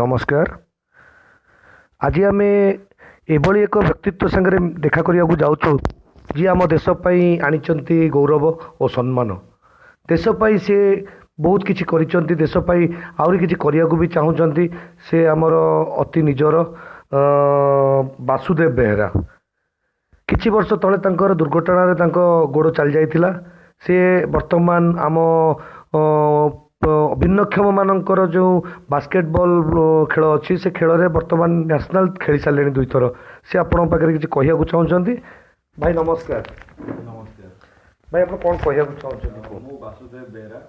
ନମସ୍କାର। ଆଜି ଆମେ ଏଭଳି ଏକ ବ୍ୟକ୍ତିତ୍ୱ ସାଙ୍ଗରେ ଦେଖା କରିବାକୁ ଯାଉଛୁ, ଯିଏ ଆମ ଦେଶ ପାଇଁ ଆଣିଛନ୍ତି ଗୌରବ ଓ ସମ୍ମାନ। ଦେଶ ପାଇଁ ସେ ବହୁତ କିଛି କରିଛନ୍ତି, ଦେଶ ପାଇଁ ଆହୁରି କିଛି କରିବାକୁ ବି ଚାହୁଁଛନ୍ତି। ସେ ଆମର ଅତି ନିଜର ବାସୁଦେବ ବେହେରା। କିଛି ବର୍ଷ ତଳେ ତାଙ୍କର ଦୁର୍ଘଟଣାରେ ତାଙ୍କ ଗୋଡ଼ ଚାଲିଯାଇଥିଲା। ସେ ବର୍ତ୍ତମାନ ଆମ ଭିନ୍ନକ୍ଷମମାନଙ୍କର ଯେଉଁ ବାସ୍କେଟବଲ୍ ଖେଳ ଅଛି, ସେ ଖେଳରେ ବର୍ତ୍ତମାନ ନ୍ୟାସନାଲ୍ ଖେଳି ସାରିଲେଣି ଦୁଇଥର। ସେ ଆପଣଙ୍କ ପାଖରେ କିଛି କହିବାକୁ ଚାହୁଁଛନ୍ତି। ଭାଇ ନମସ୍କାର। ନମସ୍କାର। ଭାଇ, ଆପଣ କ'ଣ କହିବାକୁ ଚାହୁଁଛନ୍ତି? ମୁଁ ବାସୁଦେବ ବେହେରା।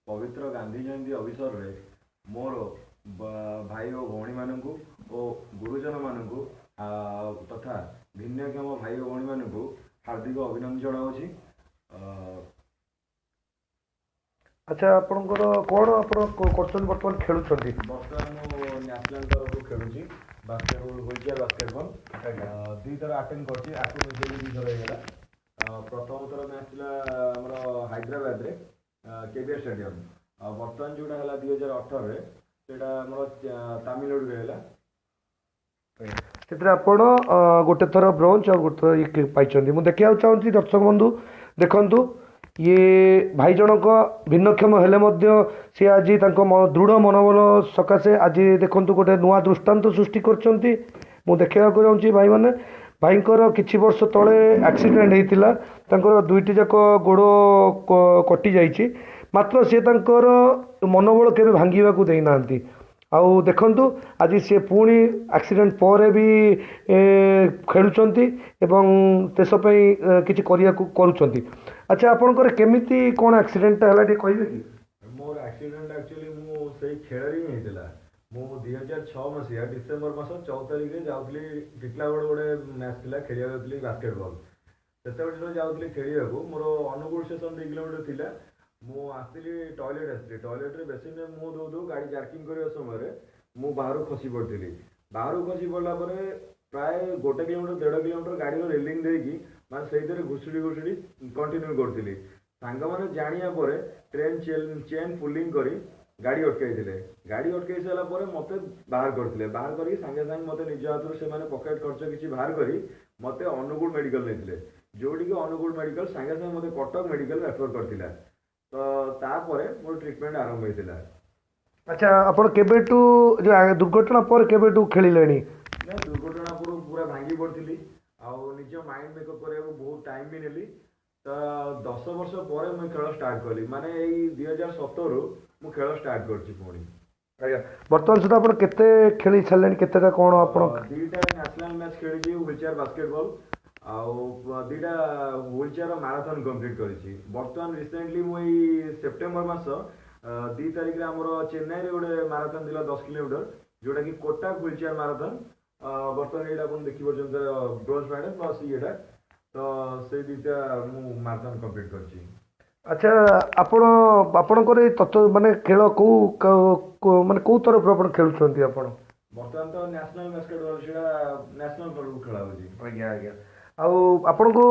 ପବିତ୍ର ଗାନ୍ଧୀ ଜୟନ୍ତୀ ଅବସରରେ ମୋର ଭାଇ ଓ ଭଉଣୀମାନଙ୍କୁ ଓ ଗୁରୁଜନମାନଙ୍କୁ ତଥା ଭିନ୍ନକ୍ଷମ ଭାଇ ଓ ଭଉଣୀମାନଙ୍କୁ ହାର୍ଦ୍ଦିକ ଅଭିନନ୍ଦନ ଜଣାଉଛି। ଆଚ୍ଛା, ଆପଣଙ୍କର କ'ଣ ଆପଣ କରୁଛନ୍ତି, ବର୍ତ୍ତମାନ ଖେଳୁଛନ୍ତି? ବର୍ତ୍ତମାନ ମୁଁ ନ୍ୟାସନାଲ୍ ତରଫରୁ ଖେଳୁଛି ବାସ୍କେଟବଲ୍, ହ୍ୱିଲ୍ ବାସ୍କେଟବଲ୍। ଦୁଇଥର ଆଟେଣ୍ଡ କରିଛି, ଆକୁ ମିଶେଇକି ଦୁଇଥର ହେଇଗଲା। ପ୍ରଥମ ଥର ମ୍ୟାଚ୍ ଥିଲା ଆମର ହାଇଦ୍ରାବାଦରେ କେବିଆର୍ ଷ୍ଟାଡ଼ିୟମ୍, ଆଉ ବର୍ତ୍ତମାନ ଯେଉଁଟା ହେଲା 2018ରେ, ସେଇଟା ଆମର ତାମିଲନାଡ଼ୁରେ ହେଲା। ସେଥିରେ ଆପଣ ଗୋଟେ ଥର ବ୍ରୋଞ୍ଜ ଆଉ ଗୋଟେ ଥର ଇଏ ପାଇଛନ୍ତି। ମୁଁ ଦେଖିବାକୁ ଚାହୁଁଛି, ଦର୍ଶକ ବନ୍ଧୁ ଦେଖନ୍ତୁ, ଇଏ ଭାଇ ଜଣକ ଭିନ୍ନକ୍ଷମ ହେଲେ ମଧ୍ୟ ସେ ଆଜି ତାଙ୍କ ଦୃଢ଼ ମନୋବଳ ସକାଶେ ଆଜି ଦେଖନ୍ତୁ ଗୋଟେ ନୂଆ ଦୃଷ୍ଟାନ୍ତ ସୃଷ୍ଟି କରିଛନ୍ତି। ମୁଁ ଦେଖିବାକୁ ଚାହୁଁଛି ଭାଇମାନେ, ଭାଇଙ୍କର କିଛି ବର୍ଷ ତଳେ ଆକ୍ସିଡେଣ୍ଟ ହେଇଥିଲା, ତାଙ୍କର ଦୁଇଟି ଯାକ ଗୋଡ଼ କଟି ଯାଇଛି, ମାତ୍ର ସେ ତାଙ୍କର ମନୋବଳ କେବେ ଭାଙ୍ଗିବାକୁ ଦେଇନାହାନ୍ତି। ଆଉ ଦେଖନ୍ତୁ, ଆଜି ସିଏ ପୁଣି ଆକ୍ସିଡେଣ୍ଟ ପରେ ବି ଖେଳୁଛନ୍ତି ଏବଂ ଦେଶ ପାଇଁ କିଛି କରିବାକୁ କରୁଛନ୍ତି। ଆଚ୍ଛା, ଆପଣଙ୍କର କେମିତି କ'ଣ ଆକ୍ସିଡେଣ୍ଟଟା ହେଲା ଟିକେ କହିବେ କି? ମୋର ଆକ୍ସିଡେଣ୍ଟ ଆକ୍ଚୁଆଲି ମୁଁ ସେଇ ଖେଳରେ ହିଁ ହେଇଥିଲା। ମୁଁ 2006 ମସିହା ଡିସେମ୍ବର ମାସ 14 ତାରିଖରେ ଯାଉଥିଲି ଟିଟଲାଗଡ଼, ଗୋଟେ ମ୍ୟାଚ୍ ଥିଲା, ଖେଳିବାକୁ ଯାଉଥିଲି ବାସ୍କେଟବଲ୍। ସେତେବେଳେ ଯେତେବେଳେ ଯାଉଥିଲି ଖେଳିବାକୁ, ମୋର ଅନୁଗୁଳ ଷ୍ଟେସନ୍ 2 କିଲୋମିଟର ଥିଲା। ମୁଁ ଆସିଥିଲି, ଟଏଲେଟ୍ ଆସିଥିଲି, ଟଏଲେଟ୍ରେ ବେସିନ୍ରେ ମୁହଁ ଧୋଉ ଧୋଉ ଗାଡ଼ି ଜାର୍କିଂ କରିବା ସମୟରେ ମୁଁ ବାହାରକୁ ଖସି ପଡ଼ିଥିଲି। ବାହାରକୁ ଖସି ପଡ଼ିଲା ପରେ ପ୍ରାୟ 1 କିଲୋମିଟର 1.5 କିଲୋମିଟର ଗାଡ଼ିର ରେଲିଂ ଦେଇକି ମାନେ ସେଇଥିରେ ଘୁଷୁଡ଼ି ଘୁଷୁଡ଼ି କଣ୍ଟିନ୍ୟୁ କରୁଥିଲି। ସାଙ୍ଗମାନେ ଜାଣିବା ପରେ ଟ୍ରେନ୍ ଚେନ୍ ପୁଲିଂ କରି ଗାଡ଼ି ଅଟକାଇଥିଲେ। ଗାଡ଼ି ଅଟକାଇ ସାରିଲା ପରେ ମୋତେ ବାହାର କରିଥିଲେ। ବାହାର କରିକି ସାଙ୍ଗେ ସାଙ୍ଗେ ମୋତେ ନିଜ ହାତରୁ ସେମାନେ ପକେଟ୍ ଖର୍ଚ୍ଚ କିଛି ବାହାର କରି ମୋତେ ଅନୁଗୁଳ ମେଡ଼ିକାଲ ନେଇଥିଲେ, ଯେଉଁଠିକି ଅନୁଗୁଳ ମେଡ଼ିକାଲ ସାଙ୍ଗେ ସାଙ୍ଗେ ମୋତେ କଟକ ମେଡ଼ିକାଲ ରେଫର୍ କରିଥିଲା। ତ ତାପରେ ମୋର ଟ୍ରିଟମେଣ୍ଟ ଆରମ୍ଭ ହେଇଥିଲା। ଆଚ୍ଛା, ଆପଣ କେବେଠୁ, ଯେଉଁ ଦୁର୍ଘଟଣା ପରେ କେବେଠୁ ଖେଳିଲେଣି? ନା, ଦୁର୍ଘଟଣା ପୂର୍ବରୁ ପୁରା ଭାଙ୍ଗି ପଡ଼ିଥିଲି ଆଉ ନିଜ ମାଇଣ୍ଡ ମେକଅପ୍ କରିବାକୁ ବହୁତ ଟାଇମ୍ ବି ନେଲି। ତ 10 ବର୍ଷ ପରେ ମୁଁ ଖେଳ ଷ୍ଟାର୍ଟ କଲି, ମାନେ ଏଇ 2017ରୁ ମୁଁ ଖେଳ ଷ୍ଟାର୍ଟ କରିଛି ପୁଣି। ଆଜ୍ଞା, ବର୍ତ୍ତମାନ ସୁଦ୍ଧା ଆପଣ କେତେ ଖେଳି ସାରିଲେଣି, କେତେଟା କ'ଣ ଆପଣ? 2ଟା ନ୍ୟାସନାଲ୍ ମ୍ୟାଚ୍ ଖେଳିଛି ହ୍ୱିଲ୍ ଚେୟାର ବାସ୍କେଟବଲ୍, ଆଉ 2ଟା ହ୍ୱିଲ୍ ଚେୟାର ମାରାଥନ୍ କମ୍ପ୍ଲିଟ୍ କରିଛି। ବର୍ତ୍ତମାନ ରିସେଣ୍ଟଲି ମୁଁ ଏଇ ସେପ୍ଟେମ୍ବର ମାସ 2 ତାରିଖରେ ଆମର ଚେନ୍ନାଇରେ ଗୋଟେ ମାରାଥନ୍ ଥିଲା 10 କିଲୋମିଟର, ଯେଉଁଟାକି କୋଟାକ ହ୍ୱିଲ୍ ଚେୟାର ମାରାଥନ୍। ବର୍ତ୍ତମାନ ଏଇଟା ଆପଣ ଦେଖିପାରୁଛନ୍ତି ବ୍ରୋଞ୍ଜ ମେଡ଼ାଲ୍ ପ୍ଲସ୍ ଇଏଟା, ତ ସେଇ 2ଟା ମୁଁ ମାରାଥନ୍ କମ୍ପ୍ଲିଟ୍ କରିଛି। ଆଚ୍ଛା, ଆପଣ ଆପଣଙ୍କର ଏଇ ତତ୍ତ୍ୱ ମାନେ ଖେଳ କେଉଁ ମାନେ କେଉଁ ତରଫରୁ ଆପଣ ଖେଳୁଛନ୍ତି ଆପଣ? ବର୍ତ୍ତମାନ ତ ନ୍ୟାସନାଲ୍ ବାସ୍କେଟବଲ୍, ସେଇଟା ନ୍ୟାସନାଲ୍ ତରଫରୁ ଖେଳା ହେଉଛି। ଆଜ୍ଞା। ଆଉ ଆପଣଙ୍କୁ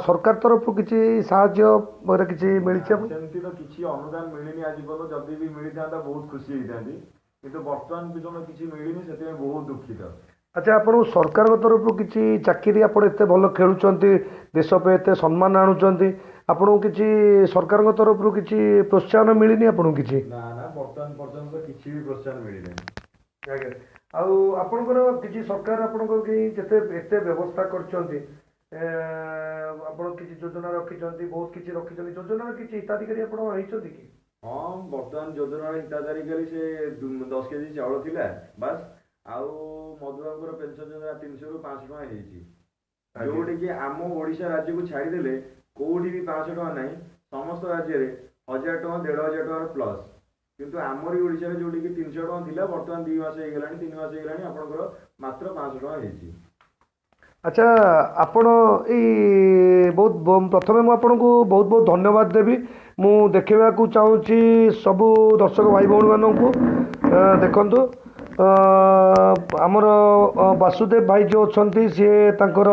ସରକାର ତରଫରୁ କିଛି ସାହାଯ୍ୟ ବଗେରା କିଛି ମିଳିଛି? ଆପଣ ସେମିତି ତ କିଛି ଅନୁଦାନ ମିଳିନି ଆଜି ପର୍ଯ୍ୟନ୍ତ। ଯଦି ବି ମିଳିଥାନ୍ତା ବହୁତ ଖୁସି ହେଇଥାନ୍ତି, କିନ୍ତୁ ବର୍ତ୍ତମାନ ପର୍ଯ୍ୟନ୍ତ କିଛି ମିଳିନି, ସେଥିପାଇଁ ବହୁତ ଦୁଃଖିତ। ଆଚ୍ଛା, ଆପଣଙ୍କୁ ସରକାରଙ୍କ ତରଫରୁ କିଛି ଚାକିରି, ଆପଣ ଏତେ ଭଲ ଖେଳୁଛନ୍ତି, ଦେଶ ପାଇଁ ଏତେ ସମ୍ମାନ ଆଣୁଛନ୍ତି, ଆପଣଙ୍କୁ କିଛି ସରକାରଙ୍କ ତରଫରୁ କିଛି ପ୍ରୋତ୍ସାହନ ମିଳିନି ଆପଣଙ୍କୁ କିଛି? ନା ନା, ବର୍ତ୍ତମାନ ପର୍ଯ୍ୟନ୍ତ କିଛି ବି ପ୍ରୋତ୍ସାହନ ମିଳିନାହିଁ। ଆଜ୍ଞା, ଆଉ ଆପଣଙ୍କର କିଛି ସରକାର ଆପଣଙ୍କର କେହି ଯେତେ ଏତେ ବ୍ୟବସ୍ଥା କରିଛନ୍ତି, ଆପଣ କିଛି ଯୋଜନା ରଖିଛନ୍ତି, ବହୁତ କିଛି ରଖିଛନ୍ତି, ଯୋଜନାର କିଛି ହିତାଧିକାରୀ ଆପଣ ହେଇଛନ୍ତି କି? ହଁ, ବର୍ତ୍ତମାନ ଯୋଜନାର ହିତାଧିକାରୀ ସେ 10 କେଜି ଚାଉଳ ଥିଲା ବାସ୍, ଆଉ ମଧୁବାବୁଙ୍କର ପେନସନ୍ ଯୋଜନା 300ରୁ 500 ଟଙ୍କା ହେଇଛି, ଯେଉଁଠିକି ଆମ ଓଡ଼ିଶା ରାଜ୍ୟକୁ ଛାଡ଼ିଦେଲେ କେଉଁଠି ବି 500 ଟଙ୍କା ନାହିଁ। ସମସ୍ତ ରାଜ୍ୟରେ 1000 ଟଙ୍କା, 1500 ଟଙ୍କାର ପ୍ଲସ୍, କିନ୍ତୁ ଆମରି ଓଡ଼ିଶାରେ ଯେଉଁଠିକି 300 ଟଙ୍କା ଥିଲା, ବର୍ତ୍ତମାନ 2 ମାସ ହେଇଗଲାଣି, 3 ମାସ ହେଇଗଲାଣି, ଆପଣଙ୍କର ମାତ୍ର 500 ଟଙ୍କା ହେଇଛି। ଆଚ୍ଛା, ଆପଣ ଏଇ ବହୁତ ପ୍ରଥମେ ମୁଁ ଆପଣଙ୍କୁ ବହୁତ ବହୁତ ଧନ୍ୟବାଦ ଦେବି। ମୁଁ ଦେଖିବାକୁ ଚାହୁଁଛି ସବୁ ଦର୍ଶକ ଭାଇ ଭଉଣୀମାନଙ୍କୁ, ଦେଖନ୍ତୁ ଆମର ବାସୁଦେବ ଭାଇ ଯେଉଁ ଅଛନ୍ତି, ସିଏ ତାଙ୍କର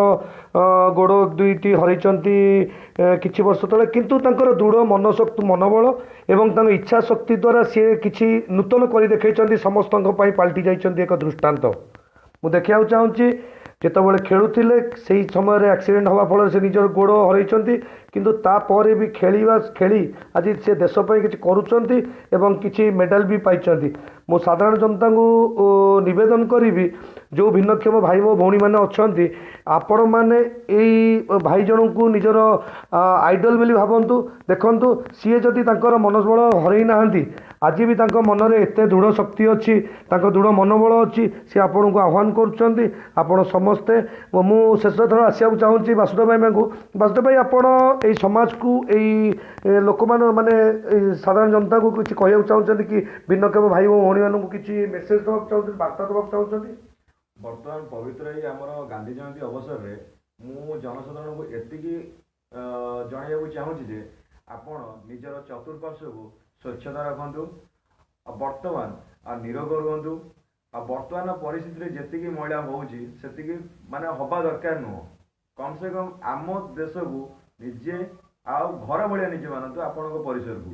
ଗୋଡ଼ ଦୁଇଟି ହରାଇଛନ୍ତି କିଛି ବର୍ଷ ତଳେ, କିନ୍ତୁ ତାଙ୍କର ଦୃଢ଼ ମନଶକ୍ତି, ମନୋବଳ ଏବଂ ତାଙ୍କ ଇଚ୍ଛା ଶକ୍ତି ଦ୍ୱାରା ସିଏ କିଛି ନୂତନ କରି ଦେଖାଇଛନ୍ତି, ସମସ୍ତଙ୍କ ପାଇଁ ପାଲଟି ଯାଇଛନ୍ତି ଏକ ଦୃଷ୍ଟାନ୍ତ। ମୁଁ ଦେଖିବାକୁ ଚାହୁଁଛି, ଯେତେବେଳେ ଖେଳୁଥିଲେ ସେଇ ସମୟରେ ଆକ୍ସିଡେଣ୍ଟ ହେବା ଫଳରେ ସେ ନିଜର ଗୋଡ଼ ହରାଇଛନ୍ତି, କିନ୍ତୁ ତାପରେ ବି ଖେଳିବା ଖେଳି ଆଜି ସେ ଦେଶ ପାଇଁ କିଛି କରୁଛନ୍ତି ଏବଂ କିଛି ମେଡ଼ାଲ ବି ପାଇଛନ୍ତି। ମୁଁ ସାଧାରଣ ଜନତାଙ୍କୁ ନିବେଦନ କରିବି, ଯେଉଁ ଭିନ୍ନକ୍ଷମ ଭାଇ ଓ ଭଉଣୀମାନେ ଅଛନ୍ତି, ଆପଣମାନେ ଏଇ ଭାଇ ଜଣଙ୍କୁ ନିଜର ଆଇଡ଼ଲ୍ ବୋଲି ଭାବନ୍ତୁ। ଦେଖନ୍ତୁ, ସିଏ ଯଦି ତାଙ୍କର ମନୋବଳ ହରାଇ ନାହାନ୍ତି, ଆଜି ବି ତାଙ୍କ ମନରେ ଏତେ ଦୃଢ଼ ଶକ୍ତି ଅଛି, ତାଙ୍କ ଦୃଢ଼ ମନୋବଳ ଅଛି, ସେ ଆପଣଙ୍କୁ ଆହ୍ୱାନ କରୁଛନ୍ତି। ଆପଣ ସମସ୍ତେ, ମୁଁ ଶେଷ ଥର ଆସିବାକୁ ଚାହୁଁଛି ବାସୁଦେବ ଭାଇ ପାଖକୁ। ବାସୁଦେବ ଭାଇ, ଆପଣ ଏଇ ସମାଜକୁ, ଏଇ ଲୋକମାନ, ମାନେ ଏଇ ସାଧାରଣ ଜନତାକୁ କିଛି କହିବାକୁ ଚାହୁଁଛନ୍ତି କି? ଭିନ୍ନକ୍ଷମ ଭାଇ ଓ ଭଉଣୀମାନଙ୍କୁ କିଛି ମେସେଜ ଦେବାକୁ ଚାହୁଁଛନ୍ତି, ବାର୍ତ୍ତା ଦେବାକୁ ଚାହୁଁଛନ୍ତି? ବର୍ତ୍ତମାନ ପବିତ୍ର ଏଇ ଆମର ଗାନ୍ଧୀ ଜୟନ୍ତୀ ଅବସରରେ ମୁଁ ଜନସାଧାରଣଙ୍କୁ ଏତିକି ଜଣାଇବାକୁ ଚାହୁଁଛି ଯେ ଆପଣ ନିଜର ଚତୁଃପାର୍ଶ୍ୱକୁ ସ୍ୱଚ୍ଛତା ରଖନ୍ତୁ ଆଉ ବର୍ତ୍ତମାନ ଆଉ ନିରୋଗ ରୁହନ୍ତୁ। ଆଉ ବର୍ତ୍ତମାନ ପରିସ୍ଥିତିରେ ଯେତିକି ମଇଳା ହେଉଛି ସେତିକି ମାନେ ହେବା ଦରକାର ନୁହଁ। କମ୍ ସେ କମ୍ ଆମ ଦେଶକୁ ନିଜେ ଆଉ ଘର ଭଳିଆ ନିଜେ ମାନନ୍ତୁ। ଆପଣଙ୍କ ପରିସରକୁ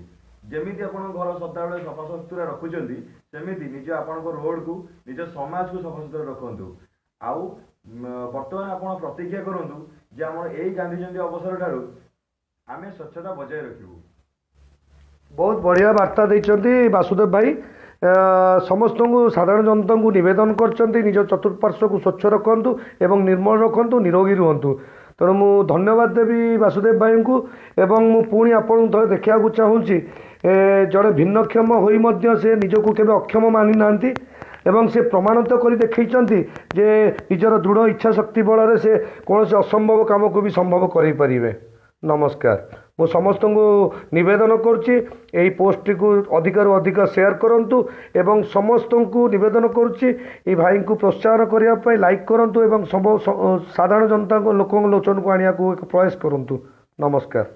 ଯେମିତି ଆପଣଙ୍କ ଘର ସଦାବେଳେ ସଫାସୁତୁରା ରଖୁଛନ୍ତି, ସେମିତି ନିଜ ଆପଣଙ୍କ ରୋଡ଼କୁ, ନିଜ ସମାଜକୁ ସଫାସୁତୁରା ରଖନ୍ତୁ। ଆଉ ବର୍ତ୍ତମାନ ଆପଣ ପ୍ରତିଜ୍ଞା କରନ୍ତୁ ଯେ ଆମର ଏଇ ଗାନ୍ଧୀ ଜୟନ୍ତୀ ଅବସର ଠାରୁ ଆମେ ସ୍ୱଚ୍ଛତା ବଜାୟ ରଖିବୁ। ବହୁତ ବଢ଼ିଆ ବାର୍ତ୍ତା ଦେଇଛନ୍ତି ବାସୁଦେବ ଭାଇ। ସମସ୍ତଙ୍କୁ, ସାଧାରଣ ଜନତାଙ୍କୁ ନିବେଦନ କରିଛନ୍ତି, ନିଜ ଚତୁଃପାର୍ଶ୍ୱକୁ ସ୍ୱଚ୍ଛ ରଖନ୍ତୁ ଏବଂ ନିର୍ମଳ ରଖନ୍ତୁ, ନିରୋଗୀ ରୁହନ୍ତୁ। ତେଣୁ ମୁଁ ଧନ୍ୟବାଦ ଦେବି ବାସୁଦେବ ଭାଇଙ୍କୁ ଏବଂ ମୁଁ ପୁଣି ଆପଣଙ୍କୁ ଥରେ ଦେଖିବାକୁ ଚାହୁଁଛି। ଜଣେ ଭିନ୍ନକ୍ଷମ ହୋଇ ମଧ୍ୟ ସେ ନିଜକୁ କେବେ ଅକ୍ଷମ ମାନି ନାହାନ୍ତି ଏବଂ ସେ ପ୍ରମାଣିତ କରି ଦେଖେଇଛନ୍ତି ଯେ ନିଜର ଦୃଢ଼ ଇଚ୍ଛା ଶକ୍ତି ବଳରେ ସେ କୌଣସି ଅସମ୍ଭବ କାମକୁ ବି ସମ୍ଭବ କରାଇପାରିବେ। ନମସ୍କାର। ମୁଁ ସମସ୍ତଙ୍କୁ ନିବେଦନ କରୁଛି, ଏହି ପୋଷ୍ଟଟିକୁ ଅଧିକରୁ ଅଧିକ ସେୟାର କରନ୍ତୁ ଏବଂ ସମସ୍ତଙ୍କୁ ନିବେଦନ କରୁଛି ଏଇ ଭାଇଙ୍କୁ ପ୍ରୋତ୍ସାହନ କରିବା ପାଇଁ ଲାଇକ୍ କରନ୍ତୁ ଏବଂ ସବୁ ସାଧାରଣ ଜନତାଙ୍କ ଲୋକଙ୍କ ଲୋଚନକୁ ଆଣିବାକୁ ଏକ ପ୍ରୟାସ କରନ୍ତୁ। ନମସ୍କାର।